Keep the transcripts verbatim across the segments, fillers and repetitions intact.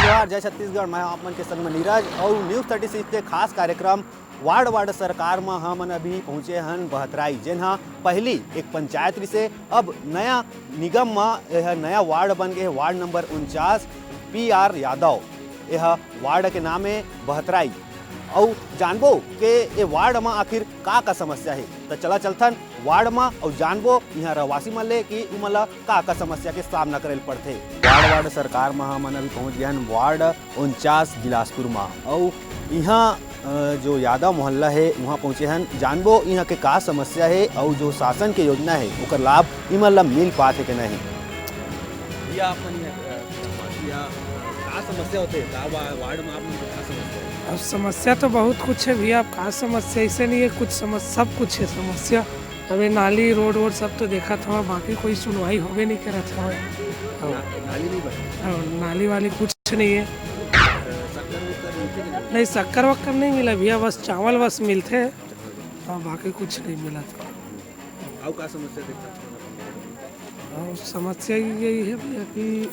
जोहार, जय छत्तीसगढ़। मैं आप मन के संग में नीरज अउ News Thirty Six के खास कार्यक्रम वार्ड वार्ड सरकार म हमन अभी पहुंचे हन बहतराई, जेन ह पहिली एक पंचायत रिसे, अब नया निगम म यह नया वार्ड बन गे हे, वार्ड नंबर उनचास। पी आर यादव यह वार्ड के नाम हे बहतराई। अउ जानबो के ए वार्ड म आखिर का का समस्या हे, त चला चलथन वार्ड म अउ जानबो इहाँ रहवासी मन ले कि उमन ला का का समस्या के सामना करे ल पड़थे। वार्ड वार्ड सरकार म हमन अभी पहुंच गए हन वार्ड उनचास बिलासपुर म, अउ इहाँ अ, जो यादव मोहल्ला हे उहाँ पहुंचे हन, जानबो इहाँ के का समस्या हे अउ जो शासन के योजना हे ओकर लाभ इमन ला मिल पात हे के नहीं। भैया, आप मन इहाँ, अ, वासी या, अ, का समस्या होथे? का वा-, वार्ड म आप मन के का समस्या हे? अब समस्या तो बहुत कुछ हे भैया, अब का समस्या ऐसे नहीं हे, कुछ समस-, सब कुछ हे समस्या। अब ये नाली, रोड वोड सब तो देखत हवा, बाकी कोई सुनवाई होबे नहीं करत हवा। और ना-, नाली नहीं बने? और नाली वाली कुछ नहीं हे। अ, शक्कर वक्कर मिलथे कि नहीं? नहीं, शक्कर वक्कर नहीं मिला भैया, बस चावल बस मिलथे और बाकी कुछ नहीं मिला। अउ का समस्या देखत हवा? और समस्या यही हे भैया कि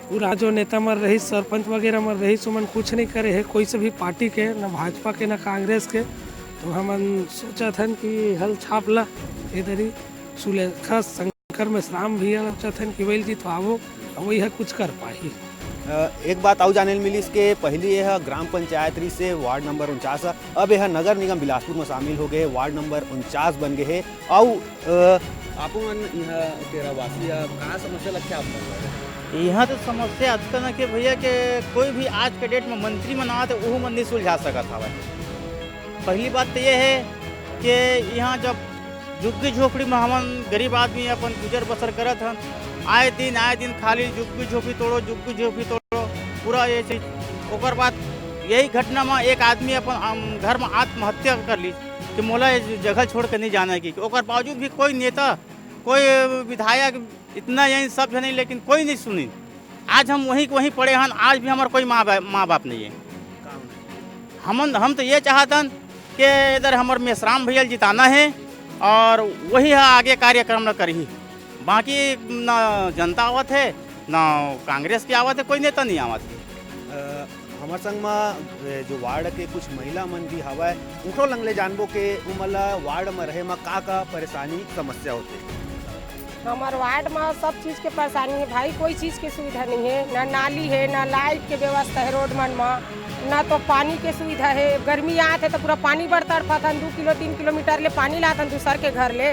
पूरा जो नेता मन रहिस, सरपंच वगैरह मन रहिस, ओमन कुछ नहीं करे हे, कोई से भी पार्टी के, ना भाजपा के, ना कांग्रेस के। तो हमन सोचत हन कि हल छाप ला, ए दरी सुलेखा शंकर मेश्राम भैया ला सोचत हन कि वही जितवाबो, अउ वही ह कुछ कर पाही। अ, एक बात अउ जाने ल मिलिस के पहिली यह ग्राम पंचायत रिसे वार्ड नंबर उनचास, अब यह नगर निगम बिलासपुर म शामिल हो गए, वार्ड नंबर उनचास बन गए हे। अउ, अ, आपो मन इहाँ के रहवासी, अब का समस्या लगथे आप मन ला? इहाँ तो समस्या अतका न के भैया के कोई भी आज के डेट में मंत्री मन आवत हे, ओहू मन नहीं सुलझा सकत हवय। पहली बात तो ये है कि यहाँ जब झुग्गी झोपड़ी में हमन गरीब आदमी अपन गुजर बसर करत हन, आए दिन, आए दिन खाली झुग्गी झोपड़ी तोड़ो, झुग्गी झोपड़ी तोड़ो, पूरा ये चीज। ओकर बाद यही घटना में एक आदमी अपन, अम, घर में आत्महत्या कर ली कि मोला ये जगह छोड़ के नहीं जाना है, कि ओकर बावजूद भी कोई नेता, कोई विधायक, इतना यही सब झन, लेकिन कोई नहीं सुनी। आज हम वहीं के वहीं पड़े हन, आज भी हमार कोई माँ बा-, माँ बाप नहीं है। हमन, हम तो ये चाहतन कि इधर हमर मेश्राम भैया ल जिताना है और वही ह आगे कार्यक्रम ल करही। बाकी ना जनता आवत है, ना कांग्रेस के आवत है, कोई नेता नहीं आवत है। अ, हमर संग म, ए, जो वार्ड के कुछ महिला मन भी हवय, उंखरो लंग ले जानबो के उमन ला वार्ड म रहे म का-का परेशानी, समस्या होथे। हमर वार्ड म सब चीज के परेशानी हे भाई, कोई चीज के सुविधा नहीं हे, ना नाली हे, ना लाइट के व्यवस्था हे रोड मन म, ना तो पानी के सुविधा हे। गर्मी आत हे तो पूरा पानी बर तड़फत हन, दू किलो तीन किलोमीटर ले पानी लात हन दूसर के घर ले।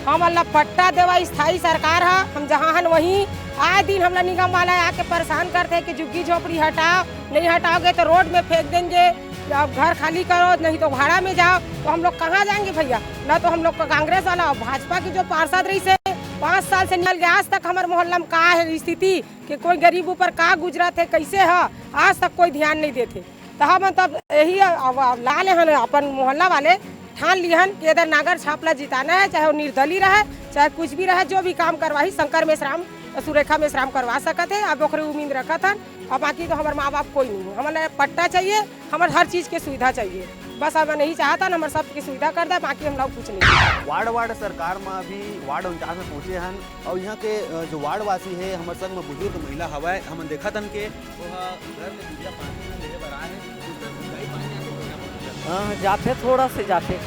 हमन ला पट्टा देवा स्थायी सरकार ह, हम जहाँ हन वहीं। आए दिन हमला निगम वाला आके परेशान करथे कि झुग्गी झोपड़ी हटाओ, नहीं हटाओगे तो रोड में फेंक देंगे, अब घर खाली करो, नहीं तो भाड़ा में जाओ। तो हम लोग कहाँ जाएंगे भैया? ना तो हम लोग का कांग्रेस वाला और भाजपा की जो पार्षद रहिसे, पाँच साल से निकल गया, आज तक हमारे मोहल्ला में का है स्थिति कि कोई गरीब ऊपर का गुजरत है, कैसे है, आज तक कोई ध्यान नहीं देते। तो हम तब यही अब, अब ला ले हन अपन मोहल्ला वाले, ठान लिहन कि इधर नागर छाप ला जिताना है, चाहे वो निर्दलीय रहे, चाहे कुछ भी रहे, जो भी काम करवाही शंकर मेश्राम, सुरेखा मेश्राम करवा सकत है। अब ओकरे उम्मीद रखत हन, और बाकी तो हमारे माँ बाप कोई नहीं है। हमारे पट्टा चाहिए, हमारे हर चीज़ की सुविधा चाहिए, बस हम नहीं चाहता ना, हमारे सब की सुविधा कर दे, बाकी हम लोग कुछ नहीं। वार्ड वार्ड सरकार में अभी वार्ड उनचास में पहुँचे हन और यहाँ के, अ, जो वार्ड वासी है, हमारे संग में बुजुर्ग महिला हवय, हमन देखत हन के वो ह घर ले बिजला पानी लेहे बर आए हे, उसका सिंचाई पानी आपको कैसे पहुँचता है? हाँ, जाथे, थोड़ा से जाथे,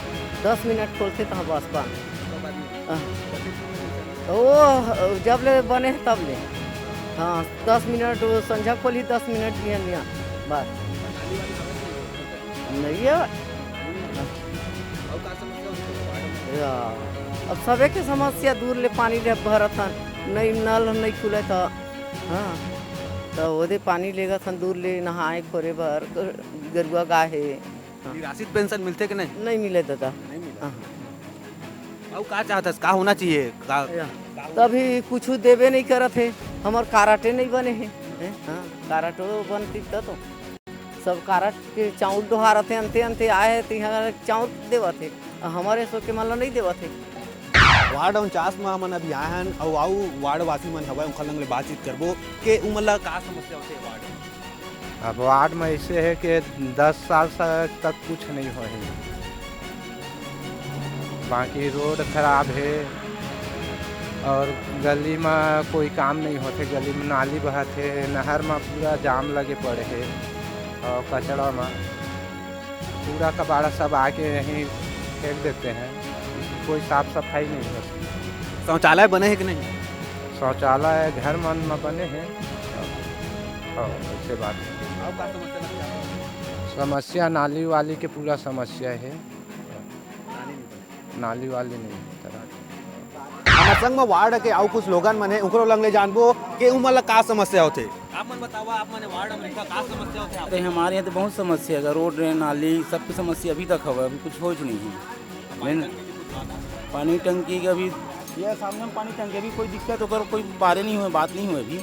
दस मिनट खोलथे तहाँ बस बंद। उसका बाद में हाँ। कैसे शुरू होता है? वो जब ले बने हे तब ले। हाँ, दस मिनट वो संझा खोली, दस मिनट बिहान बिहान, बस। नाली वाली आवे नहीं है? नहीं है। और का समस्या होती है वार्ड में? या, अब सबे के समस्या दूर ले पानी ले भरत हन, नहीं नल नहीं खुले तो, हाँ, तो ओदे पानी लेगत हन दूर ले नहाए खोरे बर, गरुआ गाय हे। हाँ। निराश्रित पेंशन मिलथे कि नहीं? नहीं मिले दादा। नहीं मिले। हाँ। अउ का चाहत हस, का होना चाहिए? का, या। का होना तभी चाहिए? कुछ देबे नहीं करत हे, हमर कारटे नहीं बने हे, हैं? हाँ, कारटो बनती त तो सब कारट के चाउर डोहारत हे, अंते अंते आए हे, तो यहाँ चाउर देवत हे, हमरे सो के मन ला नहीं देवत हे। वार्ड उनचास में हमन अभी आए हन, अउ, अउ वार्ड वासी मन हवय, उनखर लंग ले बातचीत करबो के उमन ला का समस्या होथे वार्ड में। अब वार्ड में ऐसे है कि दस साल से तक कुछ नहीं होहे, बाकी रोड खराब है, और गली में कोई काम नहीं होते, गली में नाली बहत है, नहर में पूरा जाम लगे पड़े है और कचड़ा में पूरा कबाड़ा सब आके यहीं फेंक देते हैं, कोई साफ सफाई नहीं होती। शौचालय बने हैं कि नहीं? शौचालय घर मन में बने हैं। हाँ, ऐसे बात है। समस्या नाली वाली के पूरा समस्या है, नाली वाली नहीं है। हमर संग में वार्ड के अउ कुछ लोगन मन हे, उकरो लंग ले जानबो के उमन ला का समस्या होथे। आप मन बतावा, आप मन वार्ड में का, का समस्या होथे आप? अरे, हमारे यहाँ तो बहुत समस्या है, रोड, ड्रेन, नाली, सबकी समस्या अभी तक हवे, अभी कुछ हो ही नहीं है। पानी टंकी की अभी, ये सामने में पानी टंकी, अभी कोई दिक्कत ओकर कोई बारे नहीं हुए, बात नहीं हुए अभी।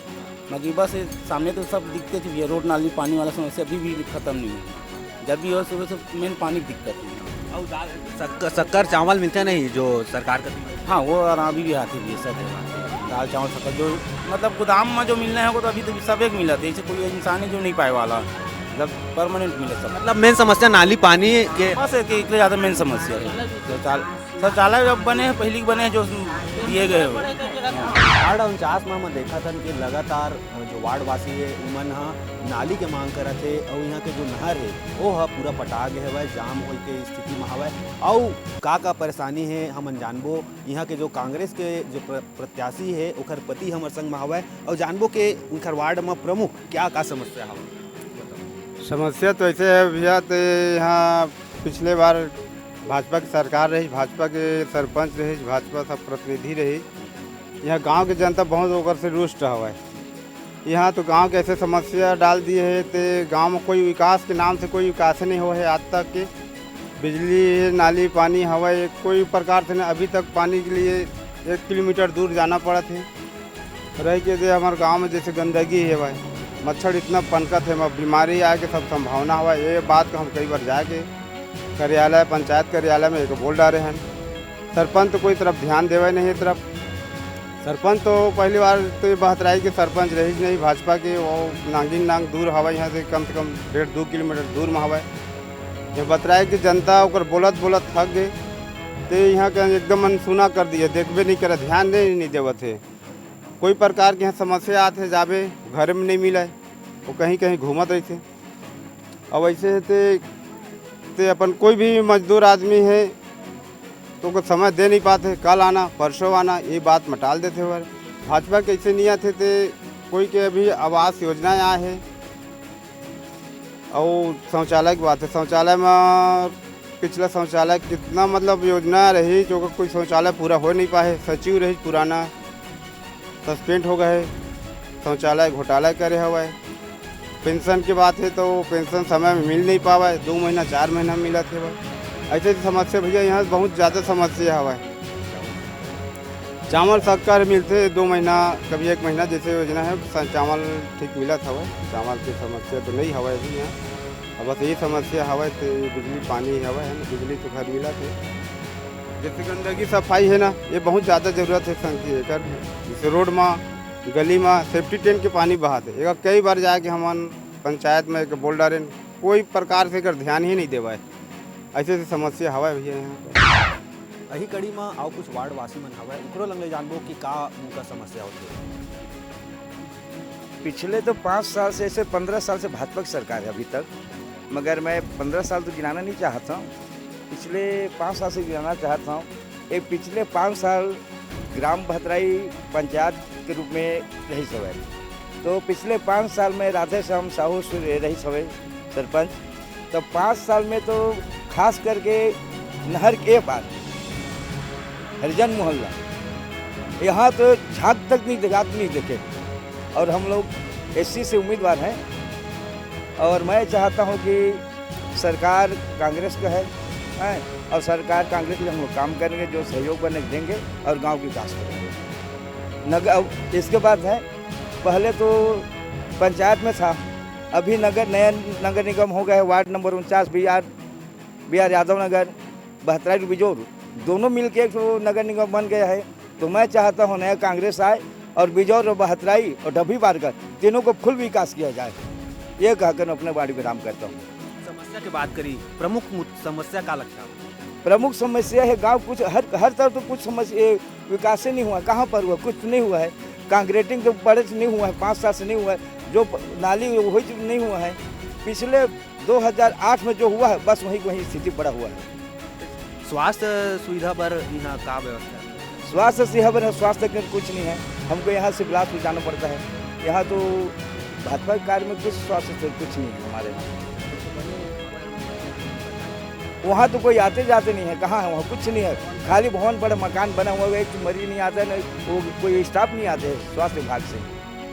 बाकी बस ये सामने तो सब दिक्कत ही है, रोड, नाली, पानी वाला समस्या अभी भी खत्म नहीं है। जब भी हो, सुबह से मेन पानी की दिक्कत है। और दाल, शक्कर, शक्कर चावल मिलते नहीं जो सरकार का? हाँ, वो और अभी भी आते भी है, सब है। दाल, चावल, शक्कर जो, मतलब, गोदाम में जो मिलना है, वो तो अभी तो सब एक मिला था, ऐसे कोई इंसान है जो नहीं पाए वाला, मतलब, परमानेंट मिले सब। मतलब, मेन समस्या नाली पानी के? बस एक, एक ज़्यादा मेन समस्या है। शौचाल-, शौचालय जब बने हैं, पहली बने हैं जो दिए गए हो। वार्ड उनचास में हम देखा था कि लगातार जो वार्ड वासी है, उमन ह नाली के मांग करत हे, अउ यहाँ के जो नहर है, वो ह पूरा पटा गए हवय, जाम होए के स्थिति में हवय। अउ का का परेशानी है, हमन जानबो। यहाँ के जो कांग्रेस के जो प्र-, प्रत्याशी है, ओखर पति हमर संग में हवय, अउ जानबो के उनखर वार्ड में प्रमुख क्या का समस्या हवय। समस्या तो ऐसे है भैया, तो यहाँ पिछले बार भाजपा की सरकार रही, भाजपा के सरपंच रही, भाजपा सब प्रतिनिधि रही। यहाँ गांव के जनता बहुत ओकर से रुष्ट हवय। यहाँ तो गांव के ऐसे समस्या डाल दिए है, ते गांव में कोई विकास के नाम से कोई विकास नहीं हुआ है आज तक के। बिजली, नाली, पानी, हवा, ये कोई प्रकार से नहीं। अभी तक पानी के लिए एक किलोमीटर दूर जाना पड़त है। रह के दे हमारे गांव में जैसे गंदगी है भाई, मच्छर इतना पनकत है, बीमारी आए के सब संभावना हुआ। ये बात को हम कई बार जाके कार्यालय, पंचायत कार्यालय में एक बोल डारे हैं। सरपंच तो कोई तरफ ध्यान देवे नहीं है तरफ। सरपंच तो पहली बार तो ये बहतराई के सरपंच रही नहीं भाजपा के, वो नांगिन नांग दूर हवा, यहाँ से कम से कम डेढ़ दो किलोमीटर दूर में हवा। ये बतराए कि जनता ओकर बोलत बोलत थक गए, ते यहाँ के एकदम अनसुना कर दिए, देखबे नहीं करे, ध्यान नहीं, नहीं देवत है। कोई प्रकार के यहाँ समस्या आत है, जाबे घर में नहीं मिले, वो कहीं कहीं घूमत रहते। अब ऐसे है ते, ते अपन कोई भी मजदूर आदमी है तो ओकर समय दे नहीं पाते, कल आना, परसों आना, ये बात मटाल देते हुए। भाजपा के ऐसे नहीं आते थे, कोई के अभी आवास योजना आए है। और शौचालय की बात है, शौचालय में पिछला शौचालय कितना, मतलब, योजना रही जो कोई शौचालय पूरा हो नहीं पाए। सचिव रही पुराना, सस्पेंड हो गए, शौचालय घोटाला करे हवय। पेंशन की बात है तो पेंशन समय में मिल नहीं पावे, दो महीना चार महीना मिलत है। ऐसे समस्या भैया यहाँ बहुत ज़्यादा समस्या हवय। चावल शक्कर मिलते दो महीना, कभी एक महीना, जैसे योजना है स-, चावल ठीक मिलत हवय। चावल की समस्या तो नहीं हवय अभी यहाँ। अब बस यही समस्या हवय तो बिजली पानी हवय है ना, बिजली तो घर मिलत है। जैसे गंदगी सफाई है ना, ये बहुत ज़्यादा ज़रूरत है संग की एकर। जैसे रोड में, गली में सेफ्टी टेंट के पानी बहात है, एक कई बार जाके हमन पंचायत में एक बोल डारेन, कोई प्रकार से एकर ध्यान ही नहीं देवा है। ऐसे ऐसे समस्या हवय भैया यहाँ पर। अही कड़ी म अउ कुछ वार्ड वासी मन हवय, उकरो लंग ले जानबो कि का उनका समस्या होथे। पिछले तो पाँच साल से, ऐसे पन्द्रह साल से भाजपा की सरकार है अभी तक, मगर मैं पन्द्रह साल तो गिनाना नहीं चाहता हूँ, पिछले पाँच साल से गिनाना चाहता हूँ। ये पिछले पाँच साल ग्राम भतराई पंचायत के रूप में रही सवय, तो पिछले पाँच साल में राधेश्याम साहू से रही सवय सरपंच, तो पाँच साल में तो खास करके नहर के पार हरिजन मोहल्ला, यहाँ तो झाग तक नहीं देखे, आदमी नहीं देखे। और हम लोग एससी से उम्मीदवार हैं और मैं चाहता हूँ कि सरकार कांग्रेस का है, हैं, और सरकार कांग्रेस के लिए हम लोग काम करेंगे, जो सहयोग बने देंगे और गांव की विकास करेंगे। नगर, अब इसके बाद है, पहले तो पंचायत में था, अभी नगर, नया नगर निगम हो गया है, वार्ड नंबर उनचास बी आर, बी आर यादव नगर, बहतराई बिजौर, दोनों मिलके एक ठो नगर निगम बन गया है। तो मैं चाहता हूँ नया कांग्रेस आए और बिजौर और बहतराई और डभी बारगढ़ तीनों को फुल विकास किया जाए, ये कहकर अपने बाड़ी विराम करता हूँ। समस्या की बात करी, प्रमुख मुद-, समस्या का लगता है? प्रमुख समस्या है गांव कुछ हर, हर तरफ तो कुछ समस्या, ये विकास ही नहीं हुआ। कहाँ पर हुआ? कुछ तो नहीं हुआ है। कांक्रीटिंग तो बड़े से नहीं हुआ है, पाँच साल से नहीं हुआ है। जो प-, नाली वही चीज नहीं हुआ है। पिछले दो हज़ार आठ में जो हुआ है, बस वही वही स्थिति बड़ा हुआ है। स्वास्थ्य सुविधा बर यहाँ का व्यवस्था है? स्वास्थ्य सेवा बर, स्वास्थ्य केंद्र कुछ नहीं है। हमको यहाँ से बिलासपुर जाना पड़ता है। यहाँ तो भाजपा के कार्य में कुछ स्वास्थ्य से कुछ नहीं है हमारे यहाँ। वहाँ तो कोई आते जाते नहीं है। कहाँ है वहाँ? कुछ नहीं है। खाली भवन, बड़ा मकान बना हुआ है, एक मरीज नहीं आता है, नहीं वो कोई स्टाफ नहीं आते हैं स्वास्थ्य विभाग से।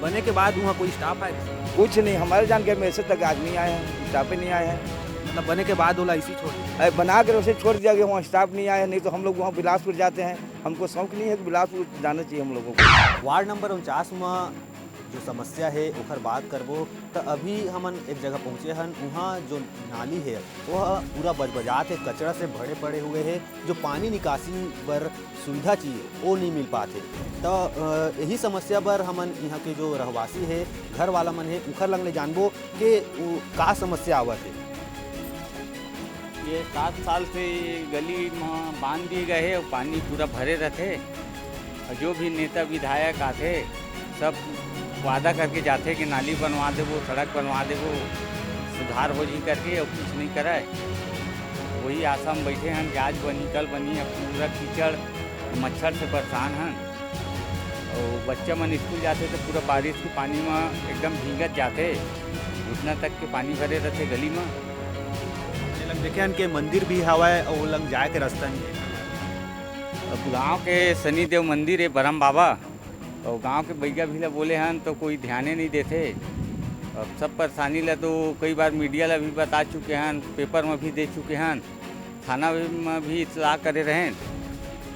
बने के बाद वहाँ कोई स्टाफ आए? कुछ नहीं, हमारे जानकारी में ऐसे तक आज नहीं आए हैं, स्टाफ ही नहीं आए हैं। मतलब बने के बाद ओला इसी छोड़ दिया? अरे, बना के उसे छोड़ दिया गया, वहाँ स्टाफ नहीं आया। नहीं तो हम लोग वहाँ बिलासपुर जाते हैं, हमको शौक नहीं है कि बिलासपुर जाना चाहिए हम लोगों को। वार्ड नंबर उनचास में जो समस्या है ओखर बात करबो, तो अभी हमन एक जगह पहुँचे हन। वहाँ जो नाली है वह पूरा बजबजात है, कचरा से भरे पड़े हुए है। जो पानी निकासी बर सुविधा चाहिए वो नहीं मिल पात है। तो अ, यही समस्या बर हमन यहाँ के जो रहवासी है, घर वाला मन है, उखर लंग ले जानबो कि वो का समस्या आवत है। ये सात साल से ये गली में बांध दिए गए है और पानी पूरा भरे रहते। और जो भी नेता विधायक आते, सब वादा करके जाते कि नाली बनवा देबो, सड़क बनवा देबो, सुधार हो जी करके, और कुछ नहीं कराए। वही आशा में बैठे हैं कि आज बनी, कल बनी। अब पूरा कीचड़, मच्छर से परेशान हैं। और बच्चा मन स्कूल जाते तो पूरा बारिश के पानी में एकदम भींगत जाते, घुटना तक के पानी भरे रहते गली में। ये लंग देखे हन के मंदिर भी हवय और वो लंग जाए के रास्ता नहीं है। अब गांव के शनि देव मंदिर है बरम बाबा, और गांव के बइगा भी ला बोले हन तो कोई ध्याने नहीं देते। अब सब परेशानी ला तो कई बार मीडिया ला भी बता चुके हन, पेपर में भी दे चुके हन, थाना भी में भी इतला करे रहें,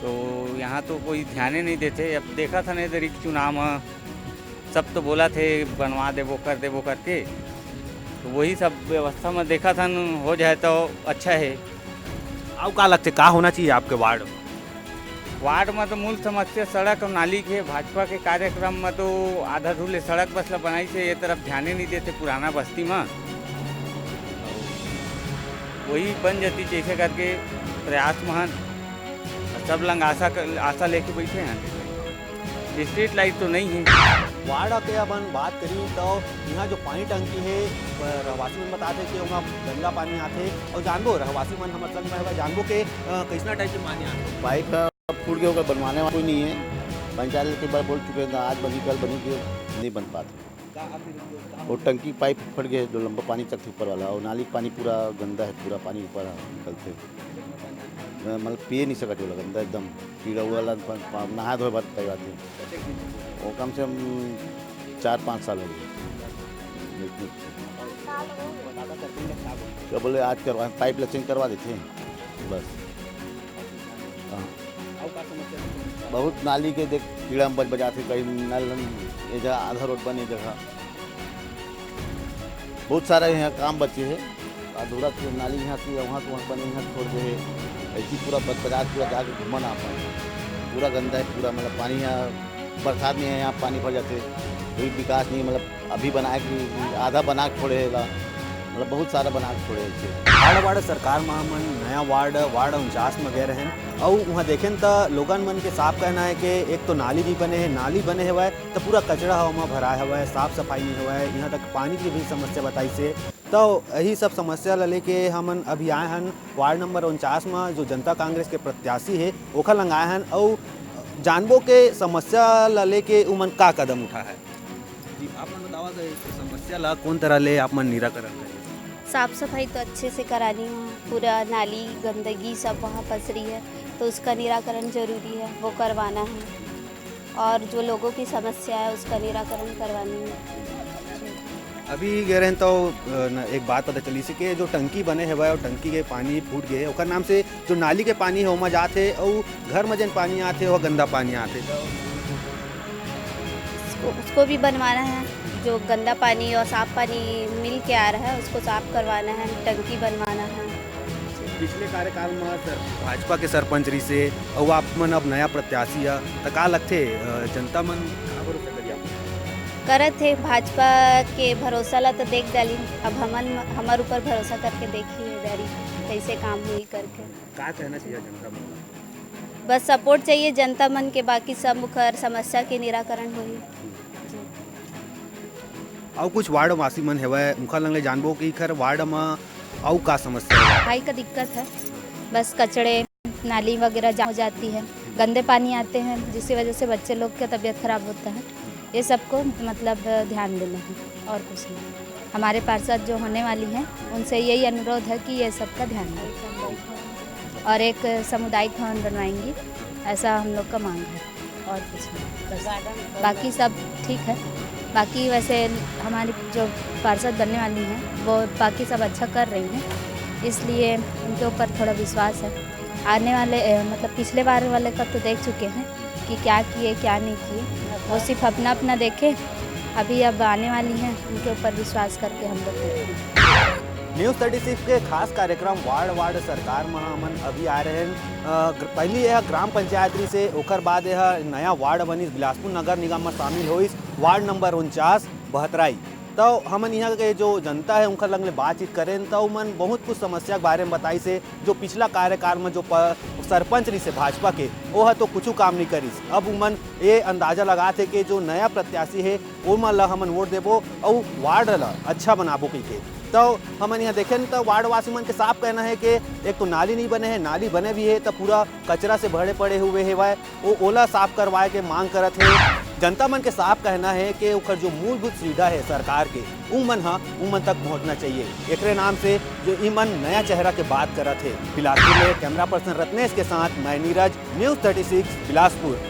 तो यहाँ तो कोई ध्याने नहीं देते। अब देखा था नहीं तरीक चुनाव में, सब तो बोला थे बनवा देबो, कर देबो करके, तो वही सब व्यवस्था में देखा था न, हो जाए तो अच्छा है। आओ का लगते, का होना चाहिए आपके वार्ड में? वार्ड में तो मूल समस्या सड़क और नाली के। भाजपा के कार्यक्रम में तो आधा धुले सड़क बस ला बनाई से, ये तरफ ध्यान ही नहीं देते पुराना बस्ती में। वही बन जाती जैसे करके प्रयास में हन। सब लंग आशा कर, आशा लेके बैठे हैं। स्ट्रीट लाइट तो नहीं है। वार्ड के अपन बात करी तो यहाँ जो पानी टंकी है, रहवासी मन बताते कि वहाँ गंदा पानी आते। और जानबो रहवासी मन हमर संग में हवय, जानबो के अ, कैसना टाइप के पानी आते। पाइप ह फूट गया, ओकर बनवाने वाला कोई नहीं है। पंचायत के बार बोल चुके हैं, आज बनी कल बनी, कि नहीं बन पाते। वो टंकी पाइप फट गए, जो लंबा पानी चलते ऊपर वाला, और नाली के पानी पूरा गंदा है, पूरा पानी ऊपर निकलते, मतलब पिए नहीं सकते वाला गंदा एकदम, कीड़ा उड़ा वाला पा-, पा-, नहाए धोए भर पाई बात है। वो कम से कम चार पाँच साल हो गए। क्या बोले, आज करवा, पाइप लैट्रिन करवा देते हैं बस। हाँ। बहुत नाली के देख कीड़ा में बज बजाते, कहीं नल ये जगह आधा रोड बने जगह, बहुत सारा यहाँ काम बचे है। अधूरा के नाली यहाँ से वहाँ से वहाँ बने, यहाँ छोड़ दे है। ऐसी पूरा बज बजा पूरा जाके घूमन आप, पूरा गंदा है पूरा, मतलब पानी यहाँ बरसात में यहाँ पानी भर जाते, कोई विकास नहीं, मतलब अभी बना के आधा बना के छोड़े है, मतलब बहुत सारा बना के छोड़े है। बाड़ा बाड़ा सरकार में हमन नया वार्ड, वार्ड उनचास में गए रहेन, अउ वहाँ देखेन त लोगन मन के साफ कहना है कि एक तो नाली भी बने है, नाली बने हवय त पूरा कचरा हवा में भराए हवय, साफ सफाई नहीं हवय, यहाँ तक पानी की भी समस्या बताई से। तो यही सब समस्या ला लेके हमन अभी आए हन वार्ड नंबर उनचास में, जो जनता कांग्रेस के प्रत्याशी है ओखर लंग आए हन, अउ जानबो के समस्या ला लेके उमन का कदम उठा है। जी, आप मन बतावा तो इस समस्या ला कौन तरह ले आप मन निराकरण करें? साफ सफाई तो अच्छे से करानी है, पूरा नाली गंदगी सब वहाँ पसरी है, तो उसका निराकरण जरूरी है, वो करवाना है। और जो लोगों की समस्या है उसका निराकरण करवानी है। अभी गए रहें तो अ, न, एक बात पता चली से कि जो टंकी बने हवय और टंकी के पानी फूट गए, ओकर नाम से जो नाली के पानी है ओमा जात है, और घर में जन पानी आते वो गंदा पानी आते। उसको, उसको भी बनवाना है। जो गंदा पानी और साफ पानी मिल के आ रहा है, उसको साफ करवाना है, टंकी बनवाना है। पिछले कार्यकाल में सर भाजपा के सरपंच रही से, और आप मन अब नया प्रत्याशी है, तो का लगते अ, जनता मन का भरोसा करिए आप? करत है भाजपा के भरोसा ला तो देख डाली, अब हमन, हमर ऊपर भरोसा करके देखिए डाली कैसे काम हुई करके। का कहना चाहिए जनता मन? बस सपोर्ट चाहिए जनता मन के, बाकी सब ओकर समस्या के निराकरण होही। अउ कुछ वार्ड वासी मन हेवय, उनखर लंग ले जानबो कि इखर वार्ड म अउ का समस्या हे। सफाई का दिक्कत है, बस कचड़े, नाली वगैरह जाम हो जाती है, गंदे पानी आते हैं, जिसकी वजह से बच्चे लोग का तबीयत खराब होता है। ये सबको मतलब ध्यान देना है और कुछ नहीं। हमारे पार्षद जो होने वाली हैं, उनसे यही अनुरोध है कि ये सबका ध्यान दें और एक सामुदायिक भवन बनवाएंगी, ऐसा हम लोग का मांग है। और कुछ नहीं, बस बाकी सब ठीक है। बाकी वैसे हमारी जो पार्षद बनने वाली हैं, वो बाकी सब अच्छा कर रही हैं, इसलिए उनके ऊपर थोड़ा विश्वास है। आने वाले ए, मतलब पिछले बार वाले का तो देख चुके हैं कि क्या किए क्या नहीं किए, वो सिर्फ अपना अपना देखे। अभी अब आने वाली हैं, उनके ऊपर विश्वास करके हम लोग करेंगे। न्यूज थर्टी सिक्स के खास कार्यक्रम वार्ड वार्ड सरकार म हमन अभी आ रहे हैं। अ, ग्र- पहली यह ग्राम पंचायत रहिस हे, ओकर बाद यह नया वार्ड बनिस, बिलासपुर नगर निगम में शामिल होइस, वार्ड नंबर उनचास बहतराई। तो हमन यहाँ के जो जनता है उनकर लंग ले बातचीत करें तो उमन बहुत कुछ समस्या के बारे में बताइस हे। जो पिछला कार्यकाल में जो प, सरपंच रहिस हे भाजपा के, वो है तो कुछ काम नहीं करिस। अब उमन ये अंदाजा लगात हे कि जो नया प्रत्याशी है ओमन ला हमन वोट देबो अउ वार्ड ला अच्छा बनाबो कहिके। तो हमन यहाँ देखेन तो वार्ड वासी मन के साफ कहना है कि एक तो नाली नहीं बने है, नाली बने भी है तो पूरा कचरा से भरे पड़े हुए हेवय, वो ओला साफ करवाए के मांग करत हे। जनता मन के साफ कहना है कि ओकर जो मूलभूत सुविधा है सरकार के, उमन ह उमन तक पहुंचना चाहिए। एकरे नाम से जो इमन नया चेहरा के बात करत हे। बिलासपुर में कैमरा पर्सन रत्नेश के साथ मैं Neeraj, news thirty six Bilaspur.